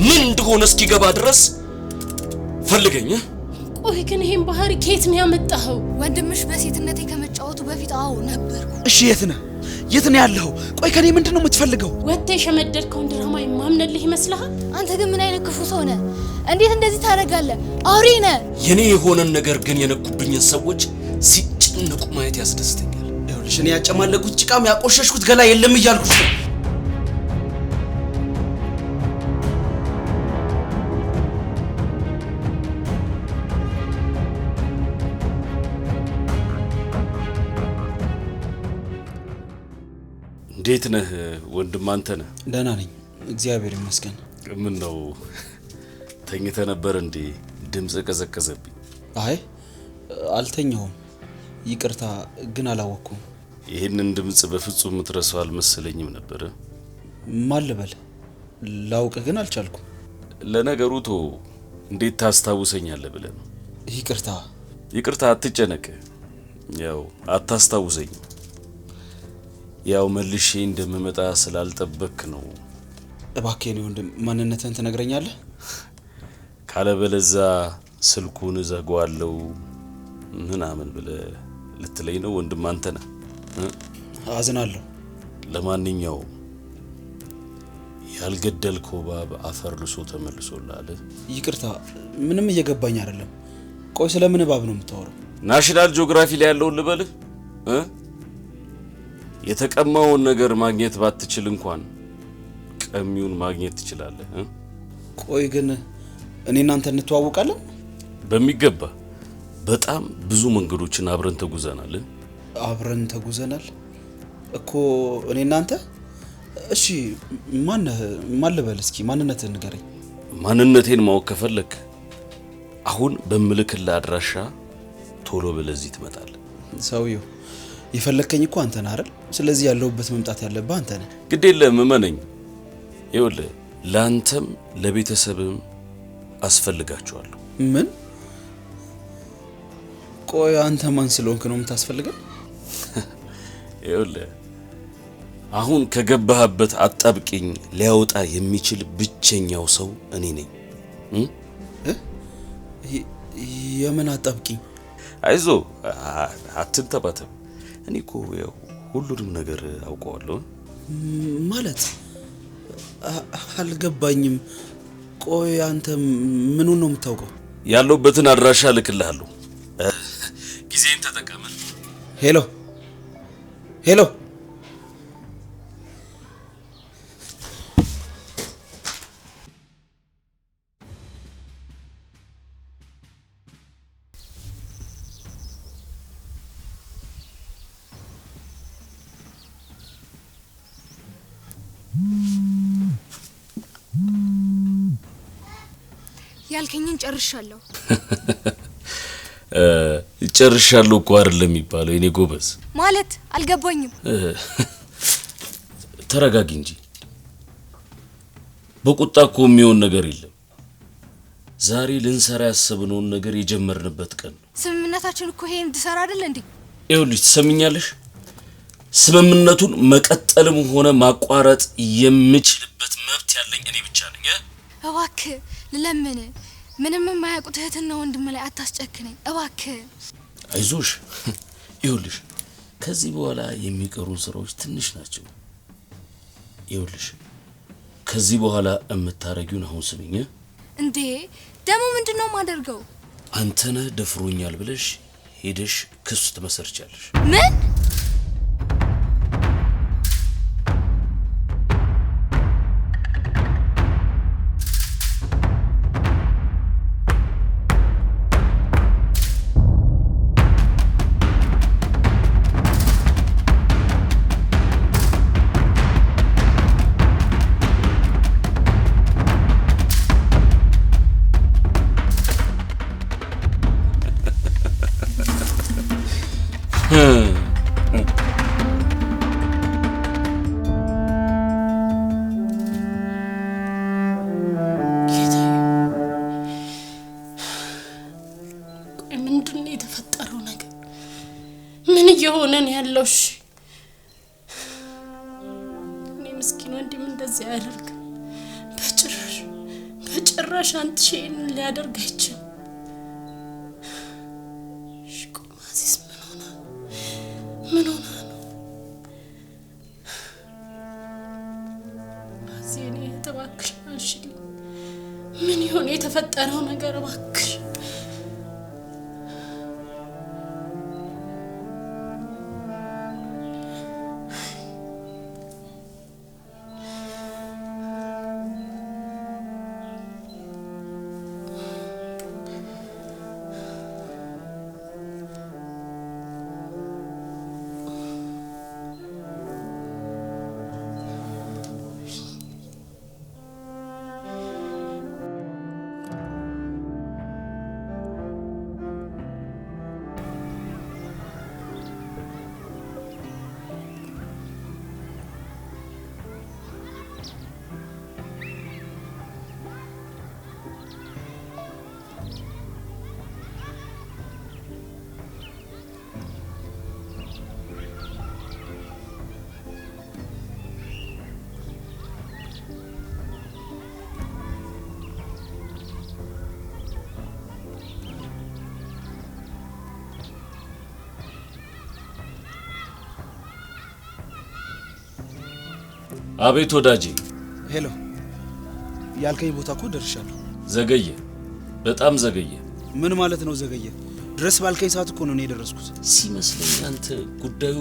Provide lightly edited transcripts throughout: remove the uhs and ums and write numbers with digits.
ምን እንደሆነ እስኪገባ ድረስ ፈልገኝ። ቆይ ግን ይሄን ባህሪ ከየት ነው ያመጣኸው? ወንድምሽ በሴትነቴ ከመጫወቱ በፊት አዎ ነበርኩ። እሺ የት ነህ? የት ነው ያለኸው? ቆይ ከኔ ምንድን ነው የምትፈልገው? ወጥተህ የሸመደድከውን ድራማ የማምንልህ ይመስልሃል? አንተ ግን ምን አይነት ክፉ ሰው ነህ? እንዴት እንደዚህ ታደርጋለህ? አውሬ ነህ። የኔ የሆነን ነገር ግን የነኩብኝን ሰዎች ሲጨነቁ ማየት ያስደስተኛል። ይኸውልሽ እኔ ያጨማለኩት ጭቃም ያቆሸሽኩት ገላ የለም እያልኩሽ ነው። እንዴት ነህ ወንድም? አንተ ነህ? ደህና ነኝ እግዚአብሔር ይመስገን። ምን ነው ተኝተህ ነበር እንዴ? ድምፅ ቀዘቀዘብኝ። አይ አልተኛሁም፣ ይቅርታ ግን አላወቅኩም። ይህንን ድምፅ በፍጹም የምትረሳው አልመሰለኝም ነበር። ማን ልበል? ላውቅህ ግን አልቻልኩም። ለነገሩ ቶ እንዴት ታስታውሰኛለህ ብለህ ነው። ይቅርታ። ይቅርታ፣ አትጨነቅ። ያው አታስታውሰኝም፣ ያው መልሼ እንደምመጣ ስላልጠበክ ነው። እባክህ የኔ ወንድም ማንነትህን ትነግረኛለህ? ካለበለዛ ስልኩን እዘጋዋለሁ ምናምን ብለህ ልትለኝ ነው? ወንድም አንተ ነህ። አዝናለሁ። ለማንኛውም ያልገደልከው እባብ አፈር ልሶ ተመልሶልሃል። ይቅርታ፣ ምንም እየገባኝ አይደለም። ቆይ ስለምን እባብ ነው የምታወራው? ናሽናል ጂኦግራፊ ላይ ያለውን ልበልህ? የተቀማውን ነገር ማግኘት ባትችል እንኳን ቀሚውን ማግኘት ትችላለህ። ቆይ ግን እኔ እናንተ እንተዋወቃለን? በሚገባ። በጣም ብዙ መንገዶችን አብረን ተጉዘናል። አብረን ተጉዘናል እኮ እኔ እናንተ? እሺ ማነህ? ማን ልበል? እስኪ ማንነትህን ንገረኝ። ማንነቴን ማወቅ ከፈለክ አሁን በምልክልህ አድራሻ ቶሎ ብለህ እዚህ ትመጣለህ። ሰውየው የፈለከኝ እኮ አንተ ነህ አይደል? ስለዚህ ያለሁበት መምጣት ያለብህ አንተ ነህ። ግድ የለም እመነኝ። ይኸውልህ ለአንተም ለቤተሰብም አስፈልጋቸዋለሁ። ምን? ቆይ አንተ ማን ስለሆንክ ነው የምታስፈልገው? ይኸውልህ አሁን ከገባህበት አጣብቂኝ ሊያወጣ የሚችል ብቸኛው ሰው እኔ ነኝ። የምን አጣብቂኝ? አይዞ አትንተባተብ። እኔ እኮ ያው ሁሉንም ነገር አውቀዋለሁ። ማለት አልገባኝም። ቆይ አንተ ምኑን ነው የምታውቀው? ያለሁበትን አድራሻ እልክልሃለሁ። ጊዜን ተጠቀመ። Hello hello። ያልከኝን ጨርሻለሁ። ጨርሻለሁ እኮ አይደለም የሚባለው የኔ ጎበዝ። ማለት አልገባኝም። ተረጋጊ እንጂ በቁጣ እኮ የሚሆን ነገር የለም። ዛሬ ልንሰራ ያሰብነውን ነገር የጀመርንበት ቀን ነው። ስምምነታችን እኮ ይሄን እንድሰራ አይደል እንዴ? ይኸውልሽ ትሰሚኛለሽ? ስምምነቱን መቀጠልም ሆነ ማቋረጥ የምችልበት መብት ያለኝ እኔ ብቻ ነኝ። እባክህ ልለምን፣ ምንም የማያውቁት እህትና ወንድም ላይ አታስጨክነኝ እባክህ። አይዞሽ። ይኸውልሽ ከዚህ በኋላ የሚቀሩን ስራዎች ትንሽ ናቸው። ይኸውልሽ ከዚህ በኋላ የምታረጊውን አሁን ስሚኝ። እንዴ ደግሞ ምንድነው የማደርገው? አንተነህ ደፍሮኛል ብለሽ ሄደሽ ክስ ትመሰርቻለሽ። ምን? ምንድን ነው የተፈጠረው ነገር? ምን እየሆነ ነው ያለው? እሺ እኔ ምስኪን ወንድም እንደዚህ አያደርግም በጭራሽ። በጭራሽ አንትሽ ይሄንን ሊያደርግ አይችልም። እሺ ቆይ ማዚስ ምን ሆና ምን ሆና ነው? ማዚ እኔ እባክሽ አንሺልኝ። ምን ይሆን የተፈጠረው ነገር እባክሽ? አቤት ወዳጄ። Hello፣ ያልከኝ ቦታ እኮ ደርሻለሁ። ዘገየ፣ በጣም ዘገየ። ምን ማለት ነው ዘገየ? ድረስ ባልከኝ ሰዓት እኮ ነው እኔ የደረስኩት። ሲመስለኝ አንተ ጉዳዩ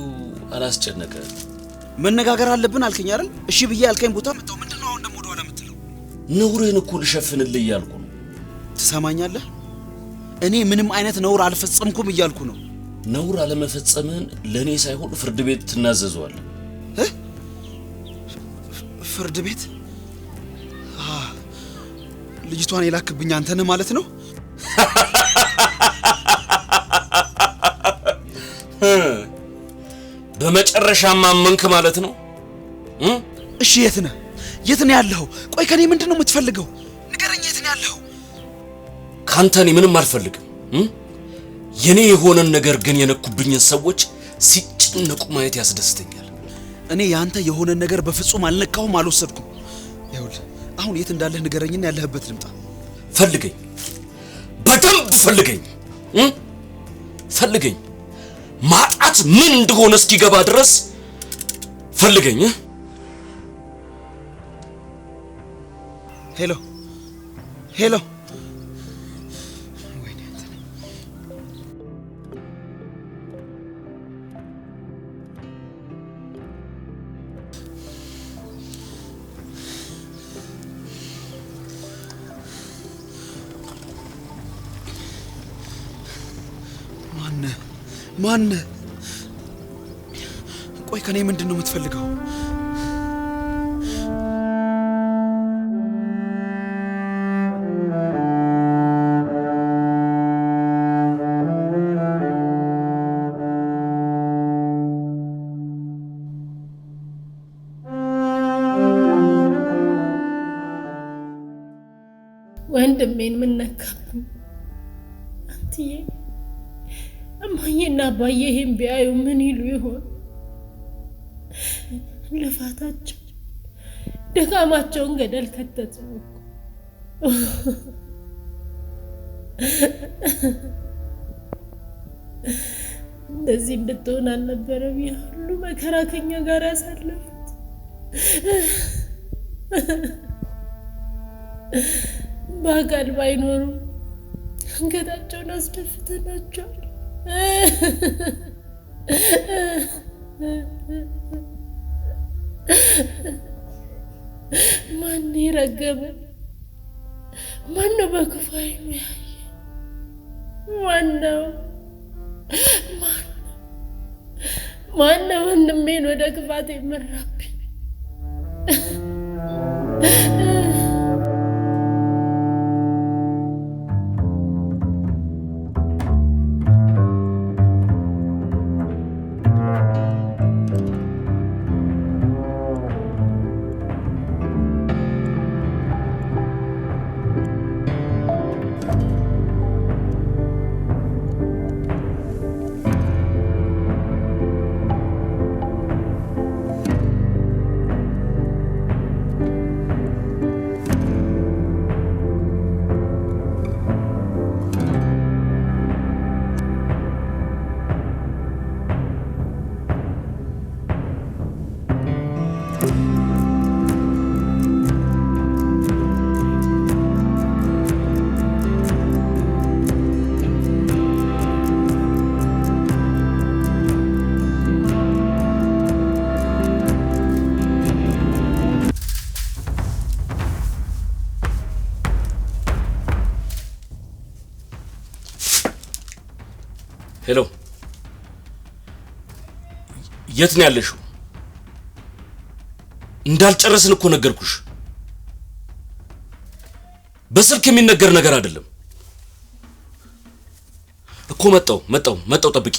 አላስጨነቀ። መነጋገር አለብን አልከኝ አይደል? እሺ ብዬ ያልከኝ ቦታ መጣሁ። ምንድነው አሁን ደግሞ ወደኋላ የምትለው? ነውርህን እኮ ልሸፍንልህ እያልኩ ነው። ትሰማኛለህ? እኔ ምንም አይነት ነውር አልፈጸምኩም እያልኩ ነው። ነውር አለመፈጸምህን ለእኔ ሳይሆን ፍርድ ቤት ትናዘዘዋለህ። ፍርድ ቤት? ልጅቷን የላክብኝ አንተ ነህ ማለት ነው? በመጨረሻም አመንክ ማለት ነው? እሺ የት ነህ? የት ነህ ያለኸው? ቆይ ከኔ ምንድነው የምትፈልገው? ንገረኝ፣ የት ነህ ያለኸው? ካንተ እኔ ምንም አልፈልግም። የኔ የሆነን ነገር ግን የነኩብኝን ሰዎች ሲጨነቁ ማየት ያስደስተኛል። እኔ ያንተ የሆነ ነገር በፍጹም አልነካሁም፣ አልወሰድኩም። ይኸውልህ አሁን የት እንዳለህ ንገረኝና ያለህበት ልምጣ። ፈልገኝ፣ በደንብ ፈልገኝ፣ ፈልገኝ። ማጣት ምን እንደሆነ እስኪገባ ድረስ ፈልገኝ። Hello hello። ማነህ? ቆይ ከኔ ምንድነው የምትፈልገው? ወንድሜን ምን ነካብኝ? አንትዬ እማዬና አባዬ ይሄን ቢያዩ ምን ይሉ ይሆን? ልፋታቸው ድካማቸውን ገደል ከተቱ እኮ። እንደዚህ እንድትሆን አልነበረም ያ ሁሉ መከራ ከኛ ጋር ያሳለፉት። በአካል ባይኖሩ አንገታቸውን አስደፍተናቸዋል። ማን የረገመን? ማን ነው በክፉ ዓይኑ ያየ? ማን ነው? ማን ነው ወንድሜን ወደ ክፋት የመራብኝ? የት ነው ያለሽው? እንዳልጨረስን እኮ ነገርኩሽ። በስልክ የሚነገር ነገር አይደለም እኮ። መጣው መጣው መጣው፣ ጠብቂ።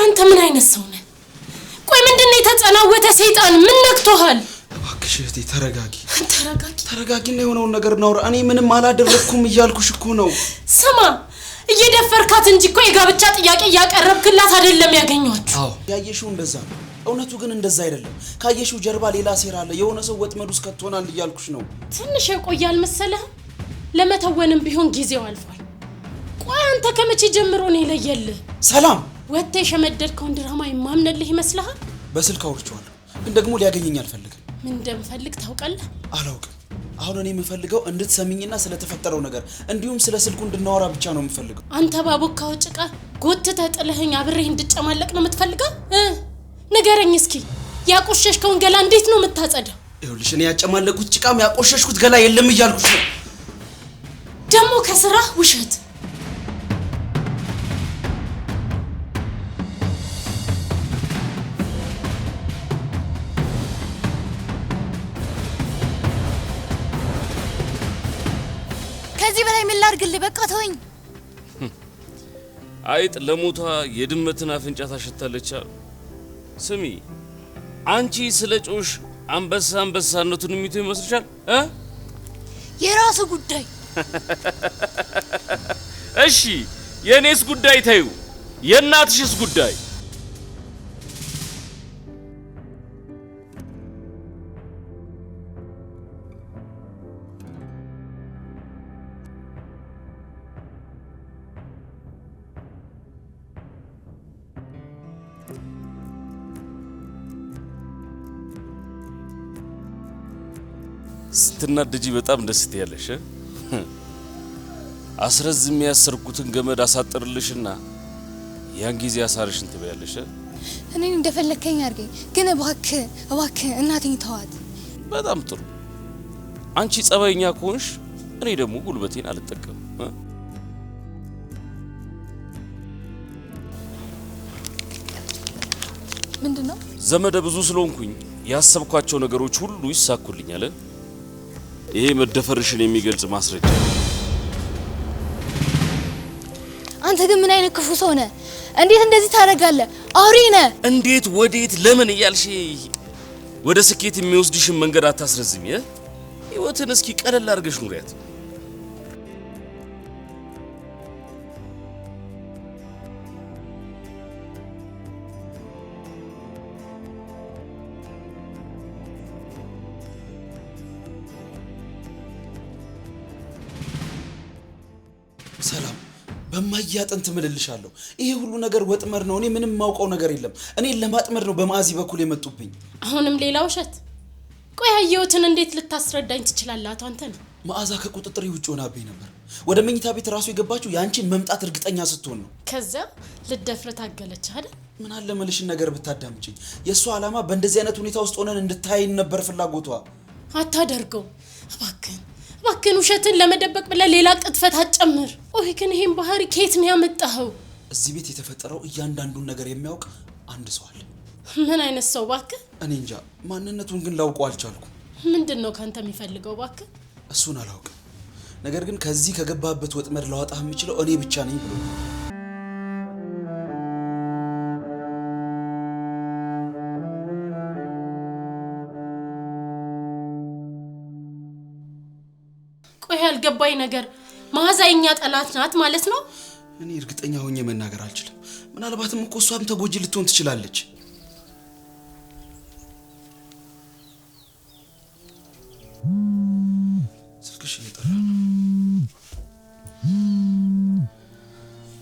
አንተ ምን አይነት ሰው ነህ? ቆይ ምንድነው የተጸናወተ ሰይጣን? ምን ነክቶሃል? እባክሽ እህቴ ተረጋጊ። ተረጋጊ ተረጋጊና የሆነውን ነገር እናውራ። እኔ ምንም አላደረኩም እያልኩሽ እኮ ነው። ስማ፣ እየደፈርካት እንጂ እኮ የጋብቻ ጥያቄ እያቀረብክላት አይደለም ያገኘኋችሁ። አዎ ያየሽው እንደዛ ነው። እውነቱ ግን እንደዛ አይደለም። ካየሽው ጀርባ ሌላ ሴራ አለ። የሆነ ሰው ወጥመድ ውስጥ ከቶናል እያልኩሽ ነው። ትንሽ የቆየ አልመሰለህም? ለመተወንም ቢሆን ጊዜው አልፏል። ቆይ አንተ ከመቼ ጀምሮ ነው የለየልህ? ሰላም ወጥተህ የሸመደድከውን ድራማ የማምንልህ ይመስልሃል? በስልክ አውርቼዋለሁ፣ ግን ደግሞ ሊያገኘኝ አልፈልግም። ምን እንደምፈልግ ታውቃለህ? አላውቅም። አሁን እኔ የምፈልገው እንድትሰሚኝና ስለተፈጠረው ነገር እንዲሁም ስለ ስልኩ እንድናወራ ብቻ ነው የምፈልገው። አንተ ባቦካው ጭቃ ጎትተህ ጥለኸኝ አብሬህ እንድጨማለቅ ነው የምትፈልገው? ንገረኝ እስኪ፣ ያቆሸሽከውን ገላ እንዴት ነው የምታጸዳው? ይኸውልሽ እኔ ያጨማለቅኩት ጭቃም ያቆሸሽኩት ገላ የለም እያልኩሽ ነው። ደግሞ ከስራህ ውሸት። ከዚህ በላይ ምን ላድርግልህ? በቃ ተወኝ። አይጥ ለሞቷ የድመትን አፍንጫ ታሸታለች አሉ። ስሚ፣ አንቺ ስለ ጮሽ አንበሳ አንበሳነቱን የሚተው ይመስልሻል? የራሱ ጉዳይ። እሺ የኔስ ጉዳይ ተይው፣ የእናትሽስ ጉዳይ? ስትናደጂ በጣም ደስ ትያለሽ። አስረዝሜ ያሰርኩትን ገመድ አሳጥርልሽና ያን ጊዜ አሳርሽን ትበያለሽ። እኔን እንደፈለከኝ አድርገኝ፣ ግን እባክህ እባክህ እናቴን ተዋት። በጣም ጥሩ። አንቺ ጸባይኛ ከሆንሽ እኔ ደግሞ ጉልበቴን አልጠቀምም። ምንድነው? ዘመደ ብዙ ስለሆንኩኝ ያሰብኳቸው ነገሮች ሁሉ ይሳኩልኛል። ይሄ መደፈርሽን የሚገልጽ ማስረጃ። አንተ ግን ምን አይነት ክፉ ሰው ነህ? እንዴት እንደዚህ ታደርጋለህ? አውሬ ነህ። እንዴት፣ ወዴት፣ ለምን እያልሽ ወደ ስኬት የሚወስድሽን መንገድ አታስረዝሚ። ህይወትን እስኪ ቀለል አድርገሽ ኑሪያት። ሰላም፣ በማያ አጥንት እምልልሻለሁ። ይሄ ሁሉ ነገር ወጥመድ ነው። እኔ ምንም ማውቀው ነገር የለም። እኔን ለማጥመድ ነው በማዕዚ በኩል የመጡብኝ። አሁንም ሌላ ውሸት። ቆይ ያየሁትን እንዴት ልታስረዳኝ ትችላለህ? አቶ አንተነህ፣ መዓዛ ከቁጥጥሬ ውጭ ሆናብኝ ነበር። ወደ መኝታ ቤት ራሱ የገባችው የአንቺን መምጣት እርግጠኛ ስትሆን ነው። ከዛ ልደፍር ታገለች አይደል? ምን አለ መልሽን ነገር ብታዳምጪኝ። የእሷ ዓላማ በእንደዚህ አይነት ሁኔታ ውስጥ ሆነን እንድታይን ነበር ፍላጎቷ። አታደርገው። እባክህን እባክህን፣ ውሸትን ለመደበቅ ብለህ ሌላ ቅጥፈት አትጨምር። ቆይ ግን ይሄን ባህሪ ከየት ነው ያመጣኸው? እዚህ ቤት የተፈጠረው እያንዳንዱን ነገር የሚያውቅ አንድ ሰው አለ። ምን አይነት ሰው እባክህ? እኔ እንጃ፣ ማንነቱን ግን ላውቀው አልቻልኩም። ምንድን ነው ካንተ የሚፈልገው እባክህ? እሱን አላውቅም። ነገር ግን ከዚህ ከገባበት ወጥመድ ላወጣህ የምችለው እኔ ብቻ ነኝ ብሎ ቆይ ያልገባኝ ነገር መዓዛ የኛ ጠላት ናት ማለት ነው? እኔ እርግጠኛ ሆኜ መናገር አልችልም። ምናልባትም እኮ እሷም ተጎጂ ልትሆን ትችላለች። ስልክሽ እየጠራ ነው።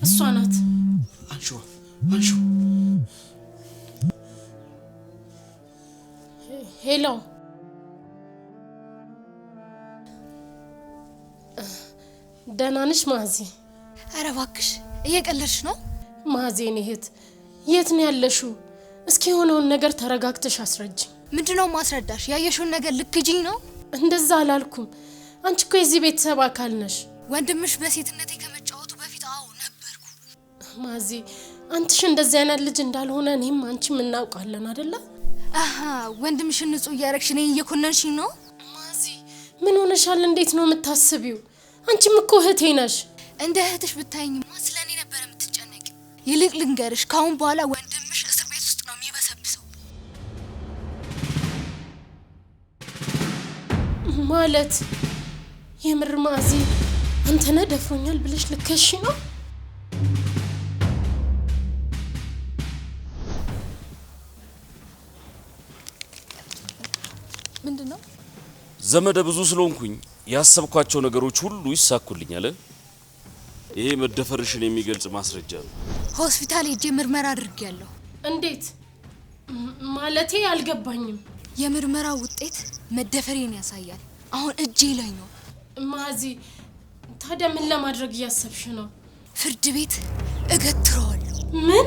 እሷ ናት። አንሺዋ፣ አንሺው። Hello፣ ደህና ነሽ ማዚ? ኧረ እባክሽ እየቀለድሽ ነው። ማዚ የኔ እህት የት ነው ያለሽው? እስኪ የሆነውን ነገር ተረጋግተሽ አስረጅኝ። ምንድነው ማስረዳሽ? ያየሽውን ነገር ልክጅኝ ነው? እንደዛ አላልኩም። አንቺ እኮ የዚህ ቤተሰብ አካል ነሽ። ወንድምሽ በሴትነቴ ከመጫወቱ በፊት አዎ ነበርኩ። ማዚ አንትሽ እንደዚህ አይነት ልጅ እንዳልሆነ እኔም አንቺም እናውቃለን አይደለ? አሃ ወንድምሽን ንጹህ እያደረግሽ እኔን እየኮነንሽኝ ነው። ማዚ ምን ሆነሻል? እንዴት ነው የምታስቢው? አንቺም እኮ እህቴ ነሽ። እንደ እህትሽ ብታይኝማ ስለ እኔ ነበር የምትጨነቂው። ይልቅ ልንገርሽ፣ ከአሁን በኋላ ወንድምሽ እስር ቤት ውስጥ ነው የሚበሰብሰው። ማለት የምር ማዚ አንተነህ ደፍሮኛል ብለሽ ልከሽ ነው? ምንድን ነው? ዘመደ ብዙ ስለሆንኩኝ ያሰብኳቸው ነገሮች ሁሉ ይሳኩልኛል። ይሄ መደፈርሽን የሚገልጽ ማስረጃ ነው። ሆስፒታል ሄጄ ምርመራ አድርጌያለሁ። እንዴት ማለቴ አልገባኝም። የምርመራው ውጤት መደፈሬን ያሳያል። አሁን እጄ ላይ ነው። ማዚ ታዲያ ምን ለማድረግ እያሰብሽ ነው? ፍርድ ቤት እገትረዋለሁ። ምን?